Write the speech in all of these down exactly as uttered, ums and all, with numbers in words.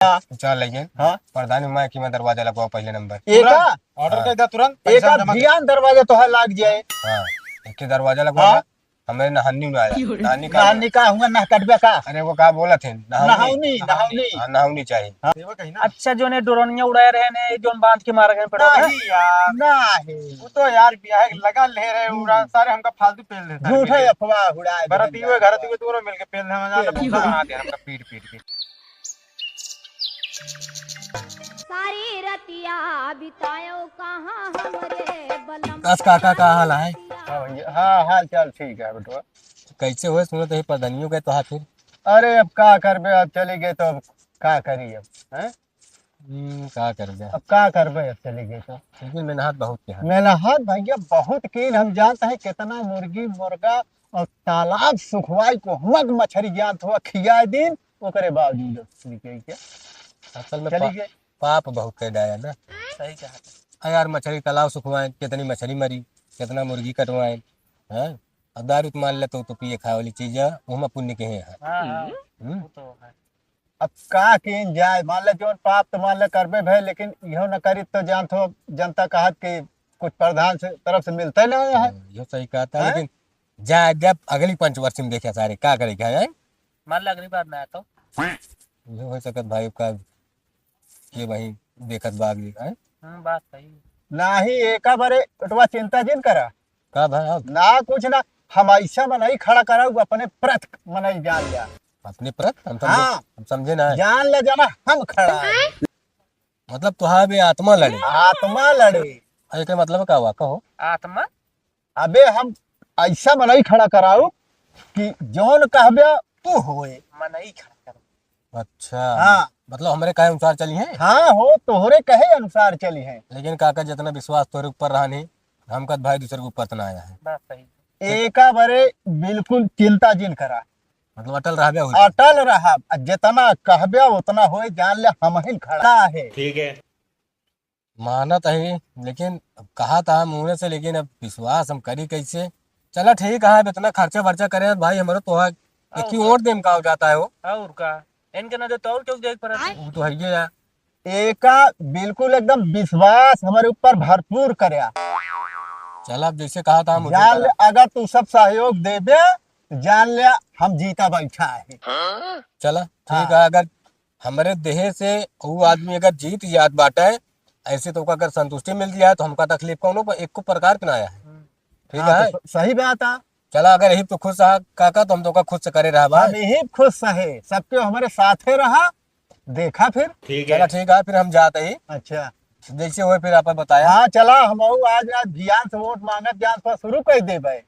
चल लेकिन हाँ। प्रधानी माँ की मैं दरवाजा लगवाओ पहले नंबर। एका? तुरंत, order हाँ। कर दे तुरंत, पैसा एका जमा कर। ध्यान दरवाजा तो है लाग जाए। हाँ, एक के दरवाजा लगवाओ। हाँ। हमें नहानी ना आया। नहानी का नहानी का हुआ ना कटबे का? अरे वो का बोलत है? नहाउनी। नहाउनी, नहाउनी। हाँ, नहाउनी चाहिए। हाँ। देवा कहीं ना। अच्छा, जो ने ड्रोनिया उड़ाए रहे ने, जो बांध के मारे गए पेड़वा में? नहीं यार। नहीं। वो तो यार बियाह लगा ले रहे उड़ा, सारे हमका फालतू पेल देता है झूठे मिलके। अफवाह उड़ाए बरतियो देता है। घरतियो दोनों मिलके पेल दे, हम जाना के बना दे हमका पीट पीट के। सारी रतिया बितायो कहाँ हमरे बलम। बस काका, का हाल है? हाँ भैया, हाँ, हाल चाल ठीक है बेटवा। कैसे हुए? सुनो तो ही प्रधानियों के तो हाथ फिर। अरे अब का करबे, अब चली गए तो अब का करी अब, हैं? हम्म, का करबे? अब का करबे, अब चली गए तो। लेकिन मेहनत बहुत किया है। मेहनत भैया बहुत कीन, हम जानते हैं कितना मुर्गी मुर्गा और तालाब सुखवाई को हुआ मछरी जानत हुआ खियाए दिन, ओकरे बावजूद अब चली गई क्या? असल में चली पा-, गई। पाप बहुत कर डाया ना। सही कहा। आ यार, मछली तालाब सुखवाएं, कितनी मछली मरी, कितना मुर्गी कटवाएं, हैं? अब दारू तो मान ले तो, तो पिए खाए वाली चीज है, वो हम पुण्य के हैं। हाँ, हाँ, हम्म? वो तो है। अब का किन जाए, मान ले जौन पाप तो मान ले करबे भे, लेकिन इहो न करी तो जानत हो, जनता कहत कि कुछ प्रधान से, तरफ से मिलते ना है। हाँ, यो सही कहता है, हैं? लेकिन जा, जब अगली पंचवर्षी में देखे सारे का करे क्या है? मान ले अगली बार ना आए तो? यो हो सकत भाई का ये वही देखत बा अगली, हैं? हम्म, बात सही है। नाही, एका बारे बेटवा चिंता जिन करा। का भा अब? ना कुछ ना, हम ऐसा मनई खड़ा करा, अपने प्रत मनई जान लिया। अपने प्रत? हम समझे, हाँ। हम समझे ना। जान ले जाना, हम खड़ा है। मतलब तुहार भी आत्मा लड़े। आत्मा लड़े। अरे, एकर मतलब का हुआ, कहो? आत्मा? अबे हम ऐसा मनई खड़ा कराऊ कि जौन कहबे तू होए। मनई खड़ा करो। अच्छा। हाँ। मतलब हमरे कहे अनुसार चली हैं? हाँ हो, तोहरे कहे अनुसार चली हैं। लेकिन काका जितना विश्वास तोहरे ऊपर रहन ही, हम कद भाई दूसरे के ऊपर तो ना आया है। बात सही। एका बारे बिल्कुल चिंता जिन करा। मतलब अटल रहबे हुई। अटल रहा, जितना कहबे उतना होए, जान ले हमहिन खड़ा है। ठीक है। मानत है, लेकिन अब कहा था मुँह से, लेकिन अब विश्वास हम करी कैसे? चला ठीक है, अब इतना खर्चा वर्चा करे हैं भाई, हमारा तो है, एक ही और वोट देम का हो जाता है वो। और का? इनके ना दे तो और क्यों देख पड़ा? वो तो है ही है यार। एका बिल्कुल एकदम विश्वास हमारे ऊपर भरपूर करया। चला, अब जैसे कहा था मुझे जान ले, करा। अगर तू सब सहयोग देबे, जान ले हम जीता बैठा है। चला, ठीक हाँ। है, अगर हमरे देहे से ऊ आदमी अगर जीत जात बाटे, ऐसे तो ओका अगर संतुष्टि मिल जाए तो हमका तकलीफ कौनो प-, एको प्रकार के ना आया है। हम्म। ठीक हाँ, है? तो स-, सही बात है। चला, अगर यही तो खुश रहा काका, तो हम तो ओका खुश से करे रहा भाई। हम यही खुश है, सबके हमारे साथे रहा, देखा फिर। ठीक है। चला, ठीक है, फिर हम जाते ही। अच्छा। जैसे हुए फिर आपन बताया। हाँ, चला, हम आज, आज जियान से वोट मांगत जान से शुरू कर देबे।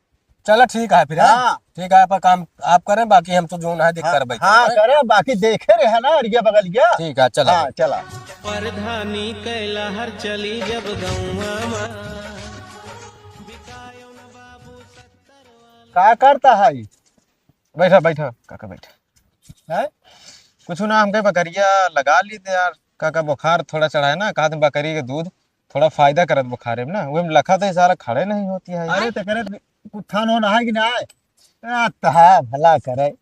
चला, ठीक है फिर, हैं? हाँ। ठीक है, आपका काम आप करें, बाकी हम तो जो ना है देख हाँ, करबे हाँ, करबे। करे, बाकी देखे रहे ना, अरिया बगलिया। ठीक है, चला। हाँ, चला। प्रधानी कैला हर चली जब गौवा मा। का करता है? बैठा, बैठा, काका, बैठा। हैं? कुछ ना, हमके बकरिया लगा ली थे यार, काका, बुखार थोड़ा चढ़ा है ना, कहा थे बकरी के दूध थोड़ा फायदा करत बुखारे में ना, वो हम लखा तो सारा खड़े नहीं होती है। अरे, तो करे कुत्थान होना है कि ना है? आ, तहा भला करे।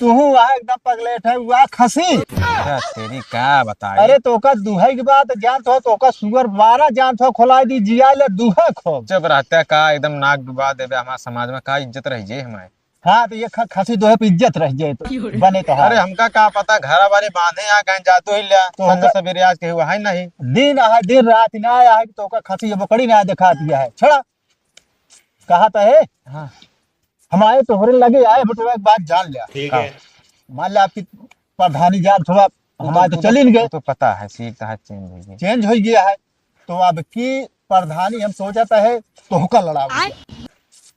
तू हुआ एकदम पगलेट है, हुआ खसी। क्या तेरी का बताई? अरे, तो का दुहाई के बात जानत हो, तो का सुअर बारह जानत हो, खोला दी जिया ले दूहा खो। चुप रहते का, एकदम नाक डुबा देबे हमारे समाज में, का इज्जत रह जाए हमारे। हाँ, तो ये ख-, खसी दोहे पे इज्जत रह जाए तो बने तो। अरे, हमका का पता, घर वाले बांधे यहाँ कहीं जातो ही लिया, तो संझा हमका सवेरे आज कहीं हुआ है नहीं। दिन आए, दिन रात ना आया है, तो का खसी ये बकरी ना दिखा दिया है, छड़ा। कहा तो है? हाँ। हमारे तोहरे लगे आए, बटवा एक बात जान लिया। ठीक है। मान लिया आपकी प्रधानी जान थोड़ा, वो हमारे तो, तो वो चलिन तो, गए। वो तो पता है, सीट तो है, चेंज हो गई। चेंज हो गया है, तो अब की प्रधानी हम सोचा था है, तोहका लड़ावे के।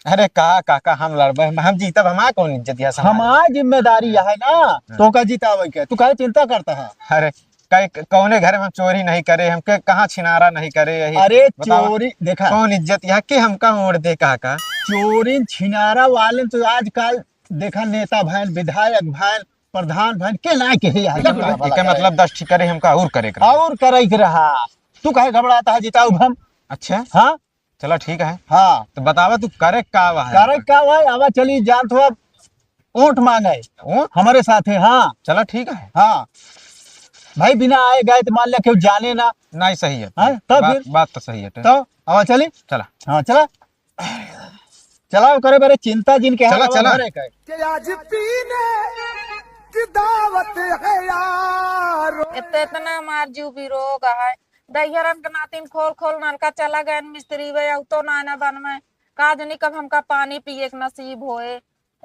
अरे का, काका, हम लड़बे, हम, हम जीतब, हमार कौन इज्जत है समाज में? हमार जिम्मेदारी है ना, हाँ। तोहका जितावे के, तू काहे चिंता करता है? अरे, कई, कौने घर में हम चोरी नहीं करे, हमके कहाँ छिनारा नहीं करे, यही अरे बतावा। चोरी, देखा। कौन इज्जत यहाँ के हमका ओढ़ दे, काका? चोरी छिनारा वाले तो आजकल देखा, नेता भैन, विधायक भैन, प्रधान भैन, के ना के है यहाँ? एकर मतलब दस ठीक करे, हमका और करे के रहा। और करे के रहा। तू काहे घबराता है, जिताऊ हम? अच्छा। हाँ? चला ठीक है। हाँ। तो बतावा तू करे का हुआ है? करे का हुआ है? आवा चली जान तो अब ओट मांगे। ओट? हमारे साथ है, हाँ। चला ठीक है। हाँ। भाई बिना आए गए तो मान लिया केहू जाने ना। नहीं, सही है। हाँ, तब बात, फिर? बात तो सही है। तो अब चली? चला। हाँ, चला। चला, ओकरे बारे चिंता जिन के चला, हाथ चला। भरे का है। कि आज पीने की दावत है यारो। इत-, इतना हमार जीव भी रोग है। दैहरन के नातिन खोल खोल नलका चला गए मिस्त्री वे, अउ तो ना ना बनवे। का जनी कब हमका पानी पिए के नसीब होए।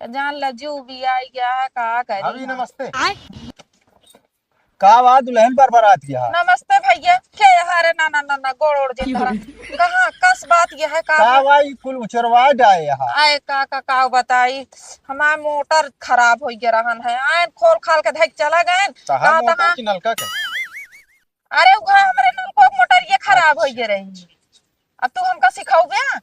जान ल जीव भी आई गया है, का करी भाभी, हम? नमस्ते। आय। का बात दुल्हन पर बरात गया है? नमस्ते भैया। के यहाँ रे? ना, ना, ना, ना, गोड़ ओड़ जे धरा। कहाँ, कस बात यह है, का का है? भाई कुल उचरवा जाए यहाँ। आए का, का, का बताई, हमार मोटर खराब होइ गए रहन है, आयन खोल खाल के धइक चला गए। कहाँ कहाँ मोटर तहाँ? की नलका के? अरे, उ घर हमरे नलको के मोटर ये खराब होइ गए रही। अब तू हमका सिखाउबे?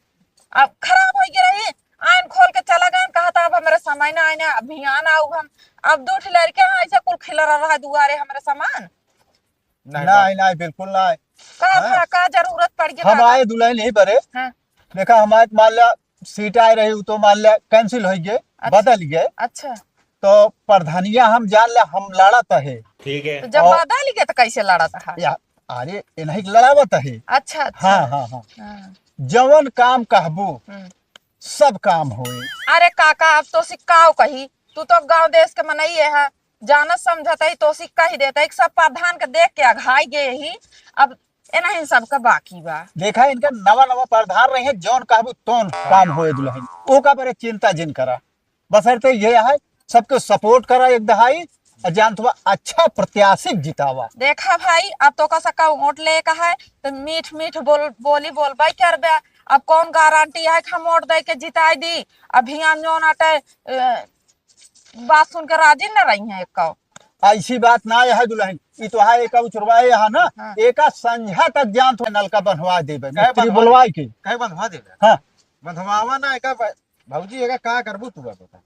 अब खराब होइ गए रही, आयन खोल के चला गए, कहा था अब हमरे समय ना आए ना, अभी आना आउ हम। अब दू ठे लड़के हैं, ऐसे कुल खिलरा रहा दुआरे हमरे सामान। नहीं, नहीं, बात नहीं, बिल्कुल नहीं। का हाँ? भला का जरूरत पड़ गई हम बाबा? आए दुल्हन यही बरे। हाँ। देखा, हमारे मान ला सीट आए रही, उ तो मान ला cancel होइ गए, अच्छा। बदल गए। अच्छा। तो प्रधानिया हम जान ला, हम लड़त है। ठीक है। तो जब और बदल गए तो कैसे लड़त है? या, अरे, इन्हीं के लड़ावत है। अच्छा, अच्छा। हाँ, हाँ, हाँ। हाँ। जवन काम कहबू, हम्म। सब काम होई। अरे काका, अब तोसी काव कही, तू तो गाँव देश के मनई है, जानत समझत है, तोसी कही देत है, एक सब प्रधान के देख के अघाई गए ही, अब एनहिन सबका बाकी बा। देखा, इनका नवा नवा प्रधान रही है, जौन कहबू तौन काम होए दुल्हन, ओका बरे चिंता जिन करा, बसरते ये है सबके support करा एक दहाई, और जान तो अच्छा प्रत्याशी जितावा। देखा भाई, अब तोका सबका वोट ले का है, तो मीठ मीठ बोल, बोली बोलबे करबे। अब कौन गारंटी है कि हम वोट दे के जिताई दी? अभी हम जौन आटे, ए, बात सुन के राजी न रही हैं एक कौ। ऐसी बात ना है दुल्हन, ई तो है एक उचरवाए यहाँ ना, हाँ। एका संझा तक जान तो नलका बंधवा देबे, कहे मिस्त्री बंधवा बोलवाए के। कहे बंधवा देबे? हाँ। बंधवावा ना एका ब-, भौजी एका का करबू तू अब एका?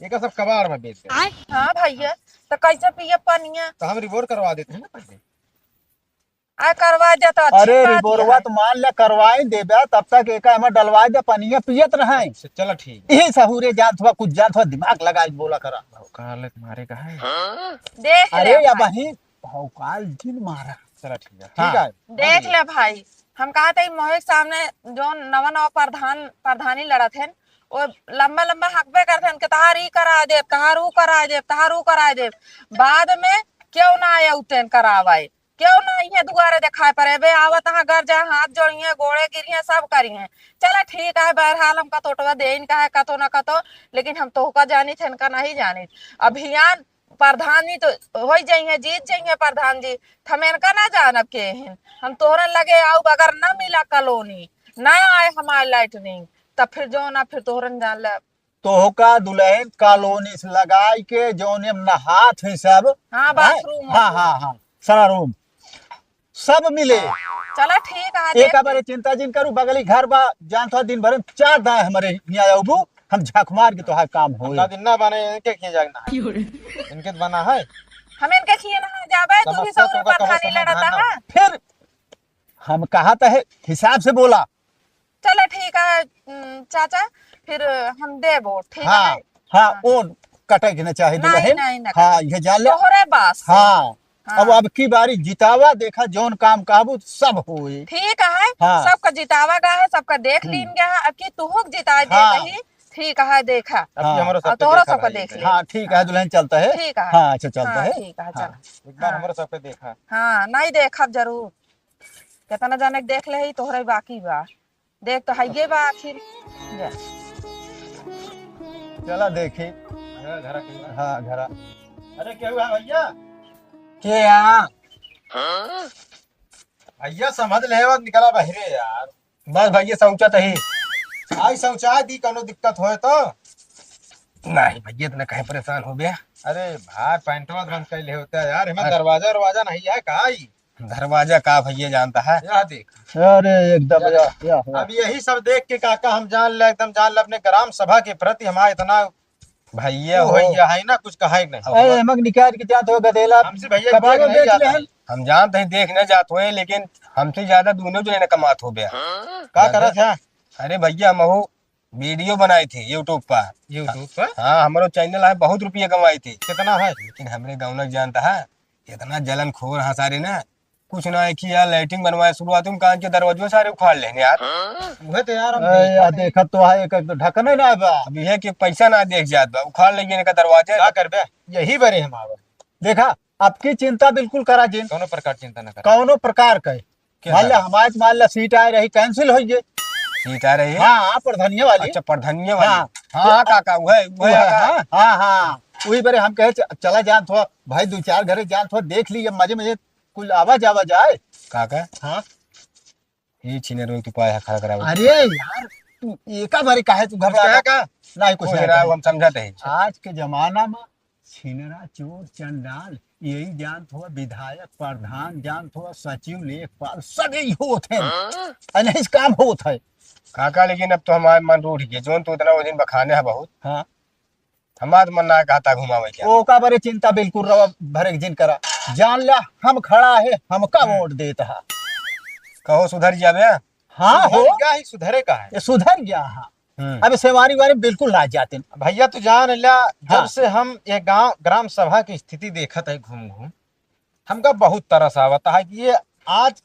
एका सब कबाड़ में बेच दे। हाँ भैया, तो कैसे पिए पनिया? तो हम रिबोर करवा देते हैं ना पहले। आ, करवा दे तो अच्छी अरे, बात रिबोरवा है। तो मान ले करवाई देबे, तब तक एका एमा डलवाई दे, पनिया पियत रहे। अच्छा, चला ठीक है। यही सहूरे जानत हुआ, कुछ जानत हुआ, दिमाग लगाई बोला करा। भौकाल एक मारे का है। देख ले अरे, या भाई। बही, भौकाल जिन मारा। चला ठीक है। हाँ। ठीक है। देख ले भाई, हम कहा थे मोहे के सामने जो नवा नवा प्रधान, प्रधानी लड़त हैं, वो लंबा लंबा हकबे करत हैं कि तहार ई करा देब, तहार ऊ करा देब, तहार ऊ करा देब। बाद में क्यों ना आए उतेन करावे? क्यों ना इहे दुआरे देखाए पड़े? बे आवत हाँ घर जा, हाथ जोड़िहे, गोड़े गिरिहे, सब करिहे। चला ठीक है, बहरहाल हम कतोटवा देइन का है, कतो ना कतो, लेकिन हम तोहका जानित है, इनका नहीं जानित। अभियान प्रधान जी तो होई जाइहे, जीत जाइहे प्रधान जी, हम इनका ना जानब के हैं। हम तोहरन लगे आउब, अगर ना मिला कॉलोनी, ना आए हमारे लैटरिन, तब फिर जो ना फिर तोहरन जान ले। तोहका दुल्हन कॉलोनी से लगाई के जौने में नहात है सब। हाँ, हैं? बाथरूम, हाँ, बाथरूम। हाँ, हाँ, सारा रूम सब मिले। चला ठीक है, एक देख बारे चिंता जिन करू, बगली घर बा, जान थोड़ा दिन भर में चार दाए हमरे हियाँ अउबू, हम झक मार के तोहार काम होए। अपना दिन ना बने, इनके खिए जागना है। इनके तो बना है। हम इनके खिए ना जाबे, तू भी समस्या ससुर तुमका कबो प्रधानी समाधान लड़ता ना है। फिर हम कहा तो है, हिसाब से बोला। चला ठीक है, उम, चाचा, फिर हम देबो, ठीक हाँ, है? हाँ, हाँ। ओन कटे के न चाहे नहीं, दुल्हन। नहीं, ना हाँ, कटे। ये जान ले। तोहरे बास से। हाँ। हाँ। अब, अब की बारी जितावा, देखा जौन काम कहबू सब होई। ठीक है, हाँ। सबका जितावा गा है, सबका देख हम्म। लीन गया है, अब की तुहुक जिताए दे हाँ। रही, ठीक है, देखा। अब की हाँ। हमरो और सबका तोहरो देखा सबका भाई, देख ले। हाँ, ठीक है, हाँ। दुल्हन चलता है। ठीक है। हाँ, अच्छा, चलता हाँ, है। ठीक है, हाँ। चला। एक बार हाँ। हमरो सबका देखा। हाँ, नहीं देखब जरूर। कितना जाने के देख ले ही, तोहरे बाकी बा। देख तो हइये बा आखिर। जा। चला देखी। घरा, घरा के बा। हाँ, घरा। अरे, केहू है भैया? के यहाँ? भैया, समझ ले, बस निकला बहिरे यार। बस भैया, शौचा तही। आई शौचाय दी, कौनो दिक्कत होए तो? नहीं भैया, इतना कहे परेशान हो गया। अरे भाई, पैंटवा बंद कर ले होता है यार, हमें अरे। दरवाजा वरवाजा नहीं है का? ई दरवाजा का भैया जानता है? यह देख। अरे एकदम, या, या, या, या। अब यही सब देख के काका हम जान ले, एकदम जान ले, अपने ग्राम सभा के प्रति हमारा इतना भैया वो हो। भैया है ना, कुछ कहा ही नहीं। अरे, एमक निकाल के जात हो गदेला। हमसे भैया कबाब देख नहीं बेच जाता ले। है। हम जानते हैं देख नहीं जात हुए, लेकिन हमसे ज्यादा दोनों जने ने कमात हो गया। का करत है? अरे भैया, हम वो video बनाए थे YouTube पर। YouTube पर? हाँ, हमारो channel है, बहुत रुपया कमाए थे। कितना है? लेकिन हमरे गाँव न जानता है, इतना जलन खोर हाँ सारे ना, कुछ ना है कि यार लैट्रिन बनवाए शुरुआत में, कान के दरवाजो सारे उखाड़ लेने यार। उहे तो यार हम अरे देखत यार, हई। देखत तो है, एक, एक तो ढक्कन ही ना बा। अब यह कि पैसा ना देख जात बा, उखाड़ लेंगे इनका दरवाजा। का करबे? यही बरे हम आवे। देखा, आपकी चिंता बिल्कुल करा जिन। कौनो प्रकार चिंता ना करा। कौनो प्रकार का। के मान ले है? हमारे, मान ले सीट आ रही, cancel हो गई। सीट आ रही है? हाँ, हाँ, प्रधानिया वाली। अच्छा, प्रधानिया वाली। हाँ। हाँ, हाँ, काका, वह, वह, वह, काका। हाँ, हाँ, हाँ। वही बरे हम कहे, च-, चला जान थो, भाई, दो चार घरे जान थो, देख ली, ये मजे, मजे कुल आवा जावा जाए। काका? हाँ? ये छिनर में तू पाया है खड़ा करावे। अरे यार, तू एका बारी काहे तू कुछ घबरा कहा जा? का? नहीं, कुछ कुछ नहीं, ना, नहीं। हम समझत है। आज के जमाना में छिनरा, चोर, चंडाल, यही जानत हो, विधायक, प्रधान जानत हो, सचिव, लेखपाल, सब यही होत हैं। हाँ? अनहिस काम होत है। काका, लेकिन अब तो हमार मन रूठ गया, जोन तू इतना वो दिन बखाने है बहुत। हाँ। हमार मन ना कहता घुमावे के। ओका बरे चिंता बिल्कुल रवा भरे के जिन करा। जान ला, हम खड़ा है, हमका हम्म। वोट देत हा। कहो सुधर जाबे? हाँ सुधर हो। गया ही, सुधरे का है? ये सुधर गया हा। हम्म। अब सेवारी वारी बिल्कुल ना जाते। भैया तू जान ला, जब हाँ। से हम ये गांव ग्राम सभा की स्थिति देखत है घूम घूम, हमका बहुत तरस आवत है कि ये आज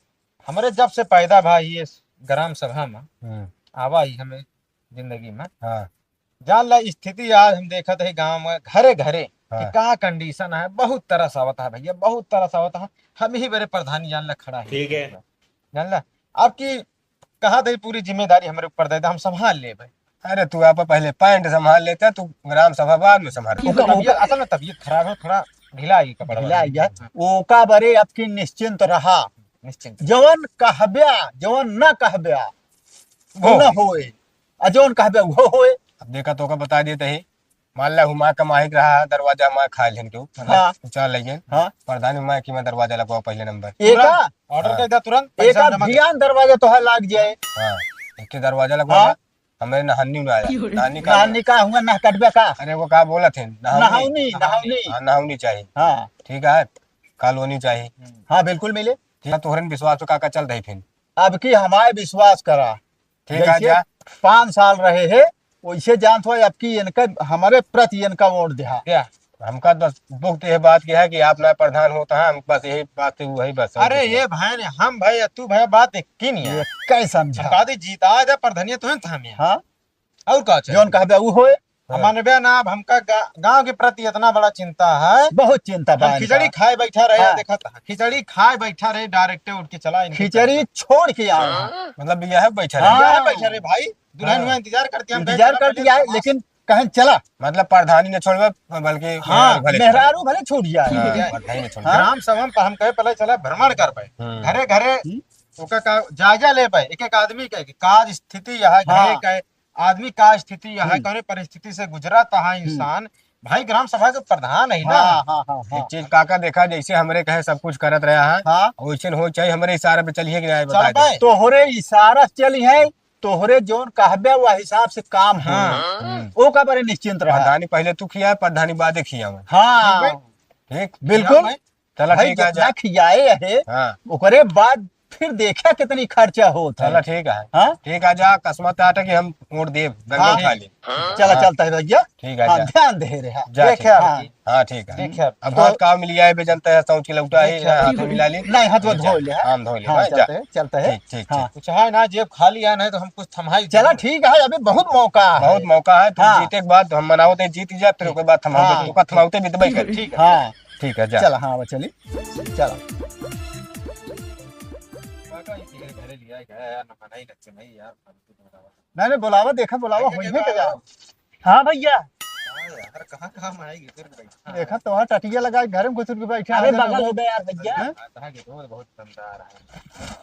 हमरे जब से पैदा भा ये ग्राम सभा में हम्म। आवा ही हमें जिंदगी में। हाँ। जान ला स्थिति आज हम देखत है गांव में घरे घरे कि हाँ। का condition है, बहुत तरस आवत है भैया, बहुत तरस आवत है। हम ही बरे प्रधानी जान ला खड़ा है। ठीक है। जान ला, आपकी कहा दे पूरी जिम्मेदारी हमरे ऊपर दे दे, हम संभाल लेबे। अरे तू आप पहले पैंट संभाल लेता, तू ग्राम सभा बाद में संभाल। ओका, तबीयत, ओका असल में तबीयत खराब है, थोड़ा ढीला आई कपड़ा ढीला वाला। आई है। ओका बरे आपकी निश्चिंत रहा। निश्चिंत। जवन कहब्या, जवन ना कहब्या, वो वो ना होई। होए। आ जवन कहब्या, वो होए। अब देखा तो ओका बता देते ही, मान ला हुमा कमाई के रहा, दरवाजा हुमा खा लेन के ऊपर, हाँ। उचार लगे। हाँ। प्रधान हुमा की मैं दरवाजा लगवाओ पहले नंबर। एका, तुरंत, order हाँ। कर दे तुरंत, पैसा एका जमा कर। ध्यान दरवाजा तो है लाग जाए। हाँ, एक के दरवाजा लगवा हाँ। ला, हमें नहानी ना आया, नहानी का नानी का हुआ ना कटबे का। अरे वो का बोला थे, नहाउनी। नहाउनी, नहाउनी। हाँ, नहाउनी चाहिए। हाँ। ठीक है, कॉलोनी चाहिए। हाँ, बिल्कुल मिले। ठीक है, तोहरन विश्वास पे का का चल रही फिर? अब की हमारे विश्वास करा। ठीक है, जैसे जा। पाँच साल रहे हैं, वैसे जानत हो, अब की इनका, हमारे प्रति इनका वोट दिया। क्या? हमका बस दुख तो ये बात की है कि आप ना प्रधान होता है, हम बस यही बात है, वही बस। अरे ये भाई ने, हम भाई, तू भाई बात एक की नहीं है। ये कैसे समझा? हम कहा दे जीता, आ जा प्रधानिया तो है, तो हम यहाँ। हाँ? और का चाहिए? जौन कहबे उ होए। हाँ। हम मानबे ना, अब हमका गा-, गाँव के प्रति इतना बड़ा चिंता है। बहुत चिंता हम बा खिचड़ी इनका। खाए बैठा रहे, हाँ। देखा था, खिचड़ी खाए बैठा रहे, direct उठ के चला इनके खिचड़ी चलता। छोड़ के आए हैं। हाँ। मतलब यह बैठा रहे। हाँ। यह बैठा रहे भाई, दुल्हन हाँ। हुआ इंतजार करती है, हम इंतजार गए करती है, पहले लेकिन कहें चला। मतलब प्रधानी ने छोड़बे, बल्कि हाँ, मेहरारू भले मेहरारू भले छूट जाए। हाँ, प्रधानी ने छोड़ हाँ। ग्राम सभा में हम कहे पहले चला भ्रमण कर पाए। हम्म। घरे घरे हम्म। ओका का जायजा ले पाए, एक एक आदमी के, कि का स्थिति यह है, हाँ। घरे का आदमी का स्थिति यह है, हम्म। कौन परिस्थिति से गुजरत है हम्म। इंसान। भाई ग्राम सभा के प्रधान है ना। हाँ, हाँ, हाँ, हाँ। एक चीज काका देखा, जैसे हमरे कहे सब कुछ करत रहा है, हाँ। वैसे हो चाहे हमरे इशारा पे चलिए कि नहीं, चल बताए दे। भाई। तोहरे इशारा से चली है, तोहरे जौन कहबे वह हिसाब से काम हो। हाँ। हम्म। ओका बरे निश्चिंत रहा। प्रधानी पहले तू खिया, प्रधानी बादे खिया। हाँ। ठीक भाई। ठीक। बिल्कुल। खिया भाई। चला भाई, ठीक है, जितना जा। खियाए है, हाँ। ओकरे बाद फिर देखा कितनी खर्चा होत है। चला ठीक है। हाँ? ठीक है, जा, कसमत आटा कि हम वोट देब, गंगा हाँ। खा ले। चला, हाँ। चलता है भैया। ठीक है, हाँ, जा। ध्यान दे रहे हैं। जा, देखे ठीक। आपकी। हाँ, ठीक है। देखे आप। अब तो हाथ का मिल जाए, बे जनता है, सोच के लौटा ही, देखे हाथ आपकी। मिला ले। नहीं, हाथ वो ठीक है। धो ले, हाँ। हाँ, धो ले, हाँ, भाई, जा। चलते हैं, चलते हैं। ठीक, ठीक, हाँ। ठीक। कुछ है ना, जेब खाली है, नहीं तो हम कुछ थमाई चला, देंगे। ठीक है, अभी बहुत मौका है। बहुत मौका है, तू हाँ। जीते के बाद हम मनाओ दे, जीत जा, फिर ओके बाद थमाओ दे, हाँ। तू का थमाओ ते बितबे कर। ठीक है। हाँ। ठीक है, जा। चला, हाँ, वो चली। चला। काका, ये घरे लिया गया यार, ना मनाई, ना चुनाई यार, फालतू में रहा। नहीं, नहीं, बुलावा, देखा, बुलावा, देखा होई है क्या यार? हाँ भैया। हाँ यार, कहाँ, कहाँ में आएगी फिर बैठा? देखा, तो वहाँ टटिया लगा के घर में घुसुर के बैठे अरे, हैं, बगल लोग। हो गया यार भैया। हैं? हाँ, कहाँ के रोड बहुत गंदा आ रहा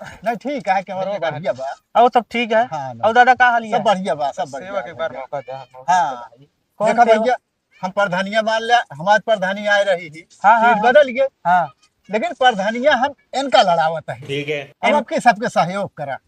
है। नहीं, ठीक है, कैमरा देखा, बढ़िया बा। और सब ठीक है। हाँ, और दादा, का हाल है? सब बढ़िया बा, सब बढ़िया सेवा है के एक बार भैया। मौका दे, मौका हाँ। दे भाई। कौन देखा सेवा? भैया, हम प्रधानिया मान ले, हमार प्रधानी आए रही थी, हाँ, हाँ, सीट हाँ। बदल गए। हाँ। लेकिन प्रधानिया हम इनका लड़ावत है। ठीक है। हम इनका सबके सहयोग करा।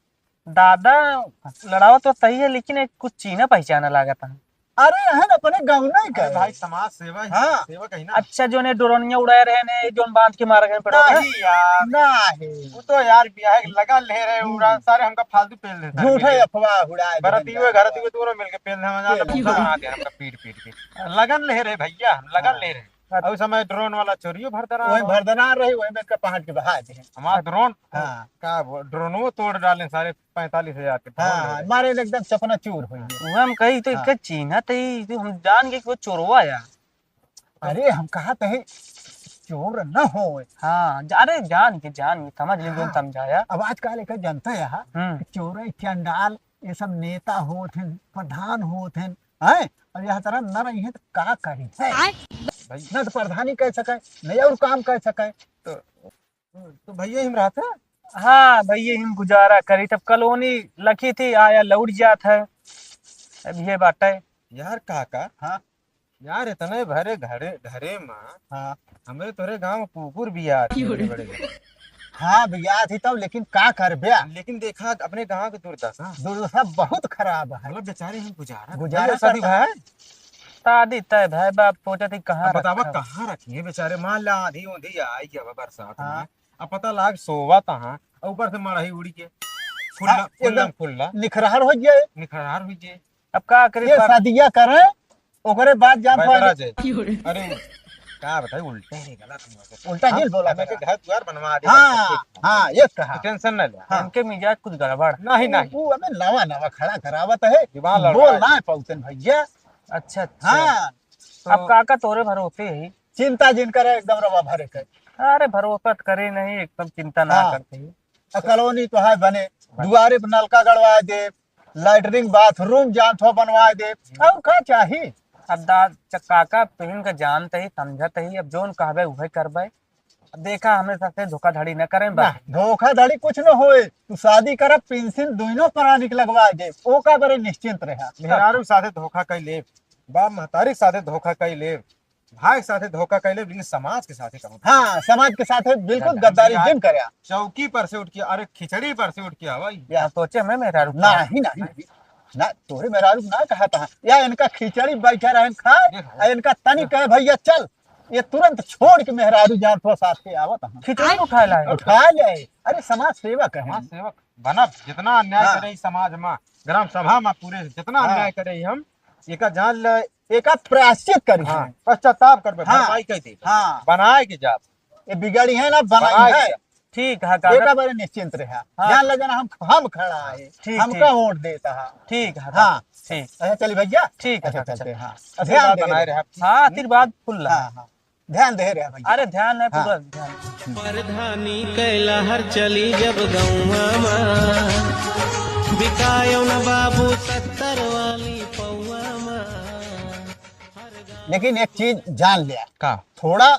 दादा, लड़ावत तो सही है, लेकिन एक कुछ चीन्हा पहचाना लागत है। अरे, है ना, अपने गाँव नहीं अरे करे। भाई, समाज सेवा ही, हाँ। सेवा कहीं ना। अच्छा, जो ने ड्रोनिया उड़ाए रहे ने, जो बांध के मारा गए पेड़वा में? नहीं यार। नहीं। वो तो यार, बियाह के लगन ले रहे, हम्म। उड़ा, सारे हमका फालतू पेल देता है झूठे मिलके। अफवाह उड़ाए बराती देता हुए, है। घराती हुए, दोनों मिलके पेल देता है, पेल मजा आता है। बना दे हमका पीट पीट के। लगन ले रहे भैया, हम लगन हाँ। ले रहे। अच्छा। और समय ड्रोन वाला चोरियो भरदना वही रहा। भरदना रही, वही में का पहाड़ के बहा दे। हमारा ड्रोन, हाँ। का वो, ड्रोनो तोड़ डाले सारे पैंतालीस हजार के हाँ, ड्रोन हाँ, ले। मारे एकदम चकनाचूर हो गए। वो हम कही तो हाँ। इनका चीन्हा तो ही, तो हम जान गए कि वो चोरवा है। अरे, हम कहा तो है, चोर न हो। हाँ, जा-, अरे, जान के, जान के, समझ ले, जो हाँ। समझाया। अब आजकल एक जनता है, हम्म। कि चोर, चंडाल, ये सब नेता होत हैं, प्रधान होत हैं, हैं? अब यह तरह न रही है तो का करी है? आय। भाई। न तो प्रधानी कह सके, न और काम कह सके। तो, तो भैया हिम रहत है? हाँ, भैया हिम गुजारा करी। तब कॉलोनी लखी थी, आया लौट जात है। अब ये बात है। यार काका, हाँ। यार इतने भरे घरे, घरे में हाँ। हमरे तोरे गाँव कुकुर भी यार क्यों रे? बड़े बड़े। हाँ भैया, थी तब, लेकिन का करबे? लेकिन देखा अपने गाँव की दुर्दशा। दुर्दशा बहुत खराब है। मतलब बेचारे हम गुजारा गुजारा करता। भाई। शादी तय भाई, बाप सोचत ही कहाँ अब बतावा रखब? कहाँ रखी है बेचारे? मान ला आंधी ऊंधी आई गया बरसात हाँ। में, अब पता लाग सोवा तहाँ, और ऊपर से मड़ही उड़ी के फुल्ला, हाँ, फुल्ला, एकदम फुल्ला। निखरहर हो जाए। निखरहर हो जाए। अब का करी ये पर शादिया करे, ओकरे बाद जान भाई पाए। बड़ा जे। अरे, का बताई, उल्टा ही गलत हुआ। उल्टा हम, दिल बोला हमें के करा। घर द्वार बनवा दे, हाँ, बस ठीक। हाँ, ये कहा। तो टेंशन न ले। हाँ। इनके मिजाज कुछ गड़बड़। नहीं, नहीं। वो हमें नवा, नवा खड़ा करावत है। दिमाग लड़ बोल रहा है। ना पाउतन भैया। अच्छा, अच्छा। हाँ। तो अब काका तोरे भरोसे ही। चिंता जिन करे, एकदम रवा भरे के। अरे, भरोसा तो करे नहीं, एकदम चिंता ना हाँ। करते ही। आ, कॉलोनी तो है बने, बने। दुआरे पे नलका गड़वा दे, लैट्रिन बाथरूम जान थो बनवा दे, और का चाही? अब दा-, च-, काका, तुहिन का जानत ही, समझत ही, अब जोन कहबे उहे करबे। अब देखा, हमें सबसे धोखाधड़ी न करें, बस। ना, धोखाधड़ी कुछ न होए। तू शादी करब, पेंशन दोनों प्राणी के लगवा दे, ओका बरे निश्चिंत रहा। मेहरारू साथे धोखा कई लेब, बाप महतारी के साथे धोखा कई लेब, भाई के साथे धोखा कई लेब, लेकिन समाज के साथे कबो हाँ, समाज के साथे बिल्कुल गद्दारी। गद्दारी यार, जिन करे। चौकी पर से उठ के, अरे खिचड़ी पर से उठ के आवा। या सोचे हमें मेहरारू का। नहीं, नहीं, नहीं। ना, तोरे मेहरारू ना कहा था। या इनका खिचड़ी बैठा रहन खाए, देखो। आ इनका तनी कहे, "भैया चल," ये तुरंत छोड़ के मेहरारू जान तो साथ के आवत हैं। खिचड़ी उठाए लाए। उठाए लाए। अरे समाज सेवक है। समाज सेवक बनब, जितना अन्याय हाँ। करे इस समाज में, ग्राम सभा में पूरे जितना हाँ। अन्याय करे हम, एका जान ले, एका प्रायश्चित करी हाँ, है। पश्चाताप करबे, हाँ। भरपाई कर दे। हाँ। बनाए के जाब। ये बिगाड़ी है ना, बनाई बनाए है। के जाब। ठीक है, काका। एका बारे निश्चिंत रहा। हाँ। जान ले जाना हम, हम खड़ा है। ठीक, हमका ठीक। वोट देता है। ठीक है, हाँ। ठीक। अच्छा, चलिए भैया। ठीक है, अच्छा, काका, चलते चल। हैं, हाँ। आशीर्वाद ध्यान दे बनाए रहे। रहे आप। हाँ, आशीर्वाद फुल्ला। हाँ, हाँ। ध्यान दे रहे भैया। अरे ध्यान है हाँ। पूरा ध्यान। प्रधानी कैला हर चली जब गौवा मा, बिकायो न बाबू सत्तर वाली पौवा मा। लेकिन एक चीज जान लिया, का? थोड़ा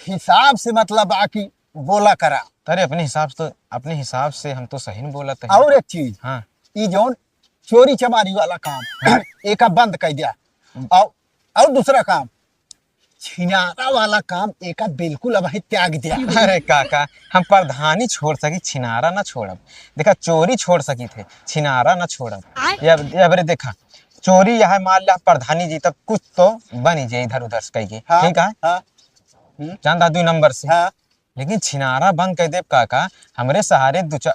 हिसाब से मतलब आकी बोला करा। अरे अपने हिसाब से तो, अपने हिसाब से हम तो सही न बोलत है। और एक चीज, हाँ। ई जौन चोरी चमारी वाला काम, हाँ। एका बंद कर दिया। हम्म। और, और दूसरा काम, छिनारा वाला काम एका बिल्कुल अब ही त्याग दिया। अरे काका, हम प्रधानी छोड़ सकी, छिनारा ना छोड़ब। देखा, चोरी छोड़ सकी थे, छिनारा ना छोड़ब। आय। ये अब, ये अब रे देखा, चोरी यहाँ मान ला प्रधानी जी तक कुछ तो बनी जाए इधर उधर से कह के, हाँ, ठीक है? हाँ। हम्म। चंदा दुई नंबर से। हाँ। लेकिन छिनारा बंद कर देब काका, हमरे सहारे दो चार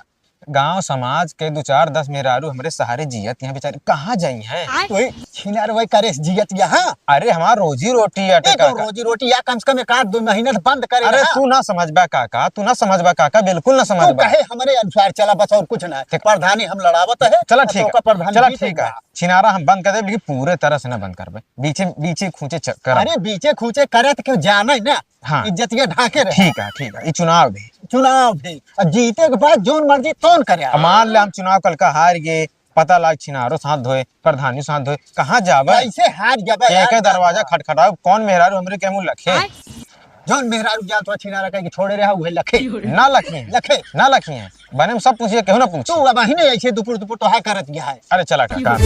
गांव समाज के दो चार दस मेहरारू हमरे सहारे जियत यहाँ बेचारे कहाँ जाई हैं? तो ये छिनार वही करे से जियत यहाँ। अरे हमार रोजी रोटी अटे एक और काका। रोजी रोटी या कम से कम एक आध दो महीना तो बंद करे अरे रहा। तू ना समझबा काका, तू ना समझबा काका, बिल्कुल ना तू समझबा। कहे हमरे अनुसार चला बस और कुछ ना। ठीक। प्रधानी हम लड़ावत है, चला और ठीक तोका है, प्रधानी चला जीत ठीक है। बा। छिनारा हम बंद कर देब, लेकिन पूरे तरह से ना बंद करबे, बीचे बीचे खूंचे च-, करब। अरे बीचे खूंचे करे तो क्यों जाने ना, हाँ। इज्जतिया ढाके रहे। ठीक है, ठीक है, ये चुनाव भी। चुनाव भी। अब जीते के बाद जौन मर्जी तौन करे। अब मान ले हम चुनाव कल का हार गए, पता लाग छिनारो साथ धोए, प्रधानी साथ धोए, कहाँ जाबे? कैसे हार जाबे यार? एक दरवाजा खटखटाओ, कौन मेहरारू हमरे के मुँह लखे? आय। जौन मेहरारू जान तो छिनारा कह के छोड़े रहा, उहे लखे। ना लखी हैं। लखे। ना लखी हैं। बने में सब पूछिए, केहू ना पूछे। तू अब ही नहीं ऐसे दुपुर दुपुर तो हाय करत गया है। अरे चला काका।